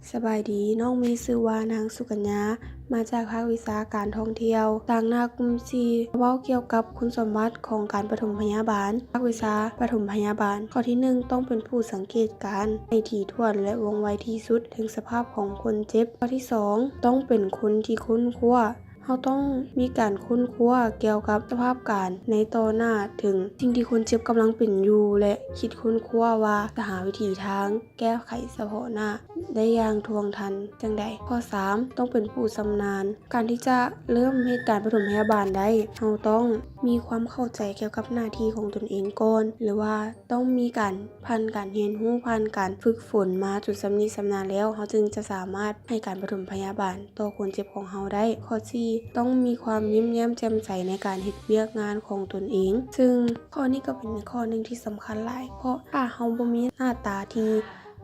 ສະບາຍດີ, ນ້ອງມີຊື່ວ່ານາງສຸກັນຍາ, ມາຈາກພາກວິຊາການທ່ອງທ່ຽວ. ຕາງໜ້າກຸ່ມສີ່ ເວົ້າກ່ຽວກັບຄຸນສົມບັດຂອງການປະຖົມພະຍາບານ, ພາກວິຊາປະຖົມພະຍາບານ. ຂໍ້ທີໜຶ່ງ ຕ້ອງເປັນຜູ້ສັງເກດການໃຫ້ຖີ່ຖ້ວນ ແລະ ວ່ອງໄວທີ່ສຸດເຖິງສະພາບຂອງຄົນເຈັບ. ຂໍ້ທີສອງ ຕ້ອງເປັນຄົນທີ່ຄົ້ນຄວ້າ. ເຮົາຕ້ອງມີການຄົ້ນຄວ້າກ່ຽວກັບສະພາບການໃນຕໍ່ໜ້າ ເຖິງສິ່ງທີ່ຄົນເຈັບກຳລັງເປັນຢູ່ ແລະ ຄິດຄົ້ນຄວ້າວ່າຈະຫາວິທີທາງແກ້ໄຂສະເພາະໜ້າໄດ້ຢ່າງທ່ວງທັນຈັ່ງໃດ. ຂໍ້ສາມ ຕ້ອງເປັນຜູ້ຊຳນານ. ການທີ່ຈະເລີ່ມເຮັດການປະຖົມພະຍາບານໄດ້, ເຮົາຕ້ອງມີຄວາມເຂົ້າໃຈກ່ຽວກັບໜ້າທີ່ຂອງຕົນເອງກ່ອນ ຫຼືວ່າຕ້ອງມີການ ຜ່ານການຮຽນຮູ້, ຜ່ານການຝຶກຝົນມາຈົນຊຳນິຊຳນານແລ້ວ, ເຮົາຈຶ່ງຈະສາມາດໃຫ້ການປະຖົມພະຍາບານຕໍ່ຄົນເຈັບຂອງເຮົາໄດ້. ຂໍ້ສີ່ ຕ້ອງມີຄວາມຍິ້ມແຍ້ມແຈ່ມໃສໃນການເຮັດວຽກງານຂອງຕົນເອງ, ເຊິ່ງຂໍ້ນີ້ກໍເປັນຂໍ້ໜຶ່ງທີ່ສຳຄັນຫຼາຍ, ເພາະຖ້າເຮົາບໍ່ມີໜ້າຕາທີ່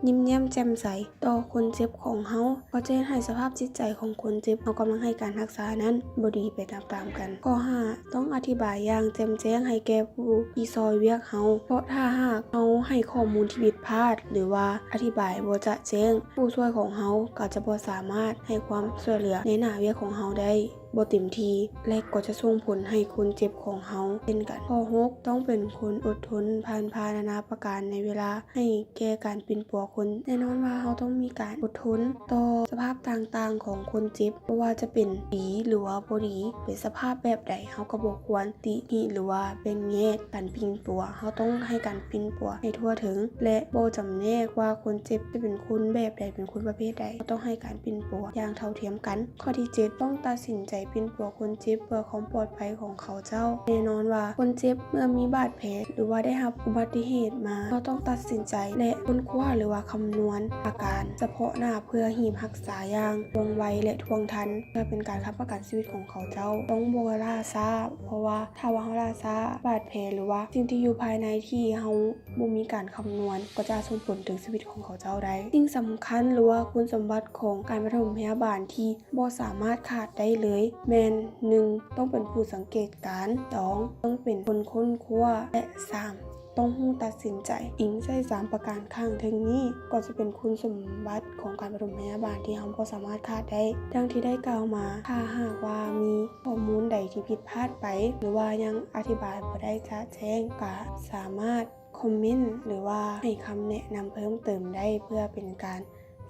ຍິ້ມແຍ້ມແຈ່ມໃສຕໍ່ຄົນເຈັບຂອງເຮົາ, ກໍຈະເຮັດໃຫ້ສະພາບຈິດໃຈຂອງຄົນເຈັບເຮົາກຳລັງໃຫ້ການຮັກສານັ້ນບໍ່ດີໄປຕາມໆກັນ. ຂໍ້ຫ້າ ຕ້ອງອະທິບາຍຢ່າງແຈ່ມແຈ້ງໃຫ້ແກ່ຜູ້ທີ່ຊ່ອຍວຽກເຮົາ, ເພາະຖ້າຫາກເຮົາໃຫ້ຂໍ້ມູນທີ່ຜິດພາດ ຫຼືວ່າອະທິບາຍບໍ່ຈະແຈ້ງ, ຜູ້ຊ່ວຍຂອງເຮົາກໍຈະບໍ່ສາມາດໃຫ້ຄວາມຊ່ວຍເຫຼືອໃນໜ້າວຽກຂອງເຮົາໄດ້ບໍ່ເຕັມທີ່ ແລະ ກໍຈະສົ່ງຜົນໃຫ້ຄົນເຈັບຂອງເຮົາເຊັ່ນກັນ. ຂໍ້ຫົກ ຕ້ອງເປັນຄົນອົດທົນ ຜ່ານພານານາປະການໃນເວລາ ໃຫ້ແກ່ການປິ່ນປົວຄົນ. ແນ່ນອນວ່າເຮົາຕ້ອງມີການອົດທົນຕໍ່ສະພາບຕ່າງໆຂອງຄົນເຈັບ, ບໍ່ວ່າຈະເປັນດີ ຫຼືວ່າບໍ່ດີ, ເປັນສະພາບແບບໃດ, ເຮົາກໍບໍ່ຄວນຕິຫິ ຫຼືວ່າແບ່ງແຍກການປິ່ນປົວ. ເຮົາຕ້ອງໃຫ້ການປິ່ນປົວໃຫ້ທົ່ວເຖິງ ແລະ ບໍ່ຈຳແນກວ່າຄົນເຈັບຈະເປັນຄົນແບບໃດ, ເປັນຄົນປະເພດໃດ, ເຮົາຕ້ອງໃຫ້ການປິ່ນປົວຢ່າງເທົ່າທຽມກັນ. ຂໍ້ທີເຈັດ ຕ້ອງຕັດສິນໃຈປິ່ນປົວຄົນເຈັບເພື່ອຄວາມປອດໄພຂອງເຂົາເຈົ້າ. ແນ່ນອນວ່າຄົນເຈັບເມື່ອມີບາດແຜ ຫຼືວ່າໄດ້ຮັບອຸບັດຕິເຫດມາ, ເຮົາຕ້ອງຕັດສິນໃຈ ແລະ ຄົ້ນຄວ້າ ຫຼືວ່າຄຳນວນອາການສະເພາະໜ້າເພື່ອຮີບຮັກສາຢ່າງວ່ອງໄວ ແລະ ທ່ວງທັນ ເພື່ອເປັນການຮັບປະກັນຊີວິດຂອງເຂົາເຈົ້າ. ຕ້ອງບໍ່ລ່າຊ້າ, ເພາະວ່າຖ້າວ່າເຮົາລ່າຊ້າ, ບາດແຜ ຫຼືວ່າສິ່ງທີ່ຢູ່ພາຍໃນທີ່ເຮົາ ບໍ່ມີການຄຳນວນກໍຈະສົ່ງຜົນເຖິງຊີວິດຂອງເຂົາເຈົ້າໄດ້. ສິ່ງສຳຄັນ ຫຼືວ່າຄຸນສົມບັດຂອງການປະຖົມພະຍາບານທີ່ບໍ່ສາມາດຂາດໄດ້ເລີຍແມ່ນ ໜຶ່ງ ຕ້ອງເປັນຜູ້ສັງເກດການ, ສອງ ຕ້ອງເປັນຄົນຄົ້ນຄວ້າ ແລະ ສາມ ຕ້ອງຮູ້ຕັດສິນໃຈ. ອີງໃສ່ສາມປະການຂ້າງເທິງນີ້ ກໍຈະເປັນຄຸນສົມບັດຂອງການປະຖົມພະຍາບານທີ່ເຮົາບໍ່ສາມາດຂາດໄດ້. ດັ່ງທີ່ໄດ້ກ່າວມາ, ຖ້າຫາກວ່າມີຂໍ້ມູນໃດທີ່ຜິດພາດໄປ ຫຼືວ່າຍັງອະທິບາຍບໍ່ໄດ້ຈະແຈ້ງ, ກໍສາມາດ ຄອມເມັນ ຫຼືວ່າໃຫ້ຄຳແນະນຳເພີ່ມເຕີມໄດ້ ເພື່ອເປັນການ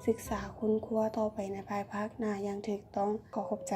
ສຶກສາຄົ້ນຄວ້າຕໍ່ໄປໃນພາຍພາກໜ້າຢ່າງຖືກຕ້ອງ. ຂໍຂອບໃຈ.